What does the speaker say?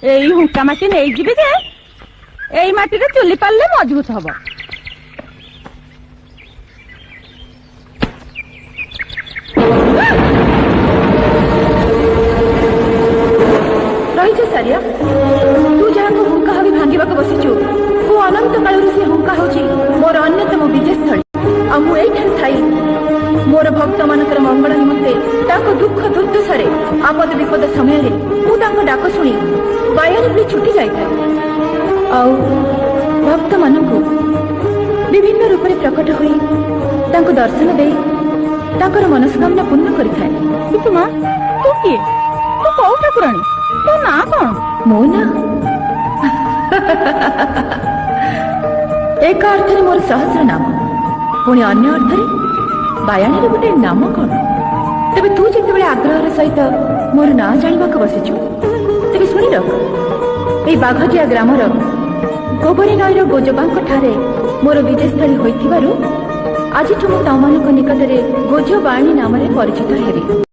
ଏଇ ହୁଙ୍କା ମାଟି ନେଇଯିବି ଯେ ଏଇ ମାଟିରେ ଚୁଲି ପାରିଲେ ମଜବୁତ ହବ। ରହିଛ ସାରିଆ, ତୁ ଯାହାକୁ ହୁଙ୍କା ଭାବି ଭାଙ୍ଗିବାକୁ ବସିଛୁ, ମୁଁ ଅନନ୍ତ କାଳରୁ ସେ ହୁଙ୍କା ହେଉଛି ମୋର ଅନ୍ୟତମ ବିଜୟସ୍ଥଳୀ। ଆଉ ମୁଁ ଏଇଠାରେ ଥାଇ ମୋର ଭକ୍ତମାନଙ୍କର ମଙ୍ଗଳ ନିମନ୍ତେ ତାଙ୍କ ଦୁଃଖ ଦୁର୍ଦ୍ଦଶାରେ, ଆପଦ ବିପଦ ସମୟରେ ମୁଁ ତାଙ୍କ ଡାକ ଶୁଣି ବାୟାଣୀ ଭଳି ଛୁଟି ଯାଇଥାଏ ଆଉ ଭକ୍ତମାନଙ୍କୁ ବିଭିନ୍ନ ରୂପରେ ପ୍ରକଟ ହୋଇ ତାଙ୍କୁ ଦର୍ଶନ ଦେଇ ତାଙ୍କର ମନସ୍କାମନା ପୂର୍ଣ୍ଣ କରିଥାଏ। କିନ୍ତୁ ମା, ତୁ କିଏ? ତୁ କୋଉ ଠାକୁରାଣୀ? ତୋ ନାଁ କଣ? ମୋ ନା ଏକ ଅର୍ଥରେ ମୋର ସହସ୍ର ନାମ, ପୁଣି ଅନ୍ୟ ଅର୍ଥରେ ବାୟାଣୀର ଗୋଟେ ନାମ କଣ? ତେବେ ତୁ ଯେତେବେଳେ ଆଗ୍ରହର ସହିତ ମୋର ନାଁ ଜାଣିବାକୁ ବସିଛୁ, ତେବେ ଶୁଣି ରଖ, ଏଇ ବାଘଜିଆ ଗ୍ରାମର ଗୋବରୀ ନଈର ଗୋଜବାଙ୍କ ଠାରେ ମୋର ବିଜୟସ୍ଥଳୀ ହୋଇଥିବାରୁ ଆଜିଠୁ ମୁଁ ତମମାନଙ୍କ ନିକଟରେ ଗୋଜବାଣୀ ନାମରେ ପରିଚିତ ହେବି।